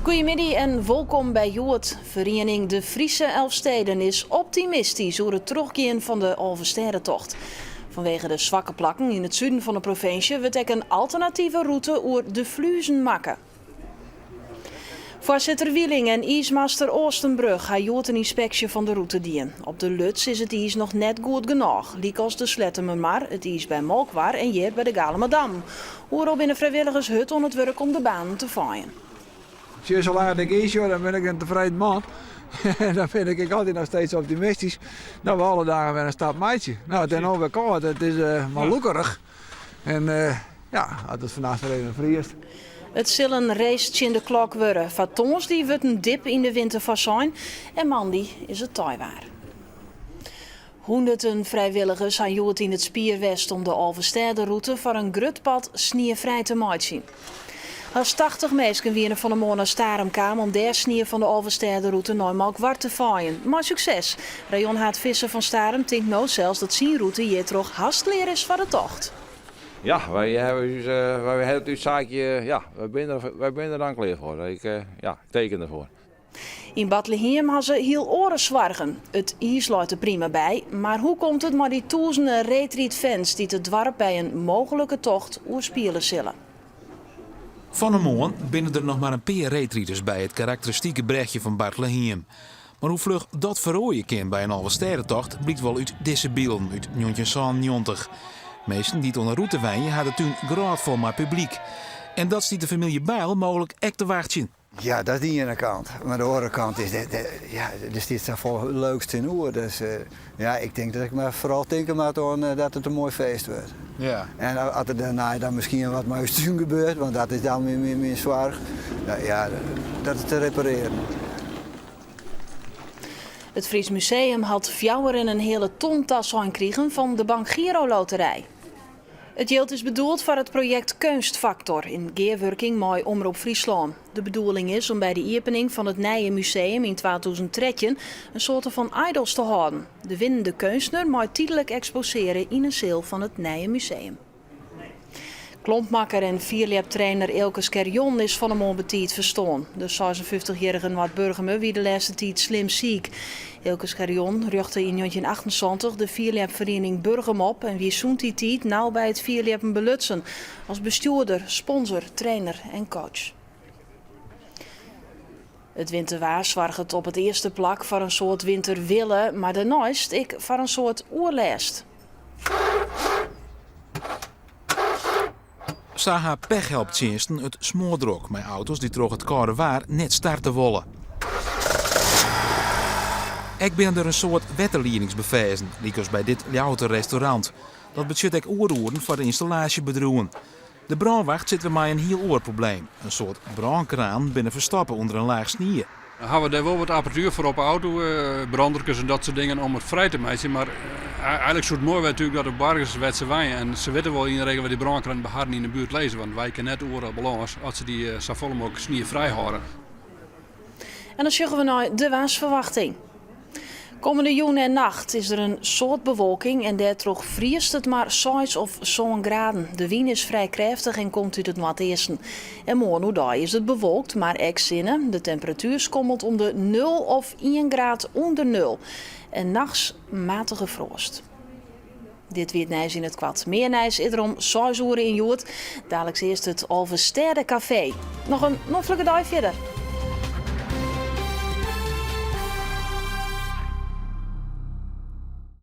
Goeiemiddei en wolkom by Hjoed. Feriening De Friese Elfsteden is optimistysk oer it trochgean fan de Alvestêdetocht. Fanwege de swakke plakken yn it suden fan de provinsje wurdt ek in alternative rûte oer de Fluezen makke. Foarsitter Wieling en iismaster Oostenbrug ha hjoed in ynspeksje fan de rûte dien. Op de Luts is it iis noch net goed genôch, lykas de Sleattemermar, it iis by Molkwar en hjir by de Galamadammen. Oeral binne frijwilligers hurd oan it wurk om de banen te feien. Sjoch, salang't ik iis sjoch, dan bin ik in tefreden man. En dan bin ik ek altyd noch steeds optimistysk dat we alle dagen wer in stap meitsje. No, it is no wer kâld, it is mar lûkerich. En ja, as it fannacht wer even friest. It sil in race tsjin de klok wurde. Foar tongersdei wurdt in dip yn de winter foarsein en moandei is it teiwaar. Hûnderten frijwilligers ha hjoed yn it spier west om de Alvestêderûte foar in grut part sniefrij te meitsjen. Hast 80 minsken wiene fan 'e moarn nei Starum kaam om dêr snie fan de Alvestêderûte nei Molkwar te feien. Mei sukses. Rayonhaad Visser fan Starum tinkt no sels dat syn rûte hjirtroch hast klear is foar de tocht. Ja, wy hawwe ús, wy hawwe it ús saakje, ja, wy binne der, wy binne der dan klear foar. Ik, ja, ik teken derfoar. Yn Bartlehiem ha se hiel oare soargen. It iis leit der prima by, mar hoe komt it mei dy tûzenen reedrydfans dy't it doarp by in mooglike tocht oerspiele sille? Fan 'e moarn binne der noch mar in pear reedriders by it karakteristike brechje fan Bartlehiem. Mar hoe fluch dat feroarje kin by in Alvestêdetocht blykt wol út dizze bylden út 1997. Minsken dy't oan 'e rûte wenje ha de tún grôtfol mei publyk. En dat stiet de famylje Bijl mooglik ek te wachtsjen. Ja, dat is de iene kant. Mar de oare kant is, ja, der stiet safolle leuks tsjinoer. Dus ja, ik tink dat ik mar foaral tinke moat oan dat it in moai feest wurdt. Ja. En as der dêrnei dan miskien wat mei ús tún gebeurt, want dat is dan myn soarch, ja, dat is te reparearjen. It Fries Museum hat fjouwer en in heale ton tasein krigen fan de BankGiro Loterij. It jild is bedoeld foar it projekt Keunstfaktor yn gearwurking mei Omrop Fryslân. De bedoeling is om by de iepening fan it nije museum yn 2013 in soarte fan idols te hâlden. De winnende keunstner mei tydlik eksposearje yn in seal fan it nije museum. Klompmakker en fierljeptrainer Eelke Scherjon is fan 'e moarn betiid ferstoarn. De 56-jierrige Noardburgumer wie de lêste tiid slim siik. Eelke Scherjon rjochte yn 1978 de fierljepferiening Burgum op en wie sûnt dy tiid nau by it fierljeppen belutsen as bestjoerder, sponsor, trainer en coach. It winterwaar soarget op it earste plak foar in soad winterwille, mar dêrneist ek foar in soad oerlêst. Sa ha pechhelptsjinsten it smoardrok mei auto's dy't troch it kâlde waar net starte wolle. Ek binne der in soad wetterliedings beferzen, lykas by dit Ljouwerter restaurant. Dat betsjut ek oeroeren foar de ynstallaasjebedriuwen. De brânwacht sit wer mei in hiel oar probleem. In soad brânkranen binne ferstoppe ûnder in laach snie. Hawwe we dêr wol wat apparatuer foar op 'e auto, branderkes en dat soart dingen om it frij te meitsjen. Mar eigenlik soe it moai wêze natuerlik dat de boargers wêr't se wenje en se witte wol yn 'e regel wêr't dy brânkranen by harren yn 'e buert lizze, want wy kinne net oeral belâns as se dy safolle mooglik sniefrij hâlde. En dan sjogge we nei de waarsferwachting. Kommende jûn en nacht is der in soad bewolking en dêrtroch friest it mar 6 of 7 graden. De wyn is frij krêftich en komt út it noardeasten. En moarn oerdei is it bewolkt, mar ek sinne. De temperatuer skommelt om de 0 of 1 graad ûnder nul. En nachts matige froast. Dit wie it nijs yn it koart. Mear nijs is der om 6 oere yn Hjoed. Daliks earst it Alvestêdekafee. Noch in noflike dei fierder.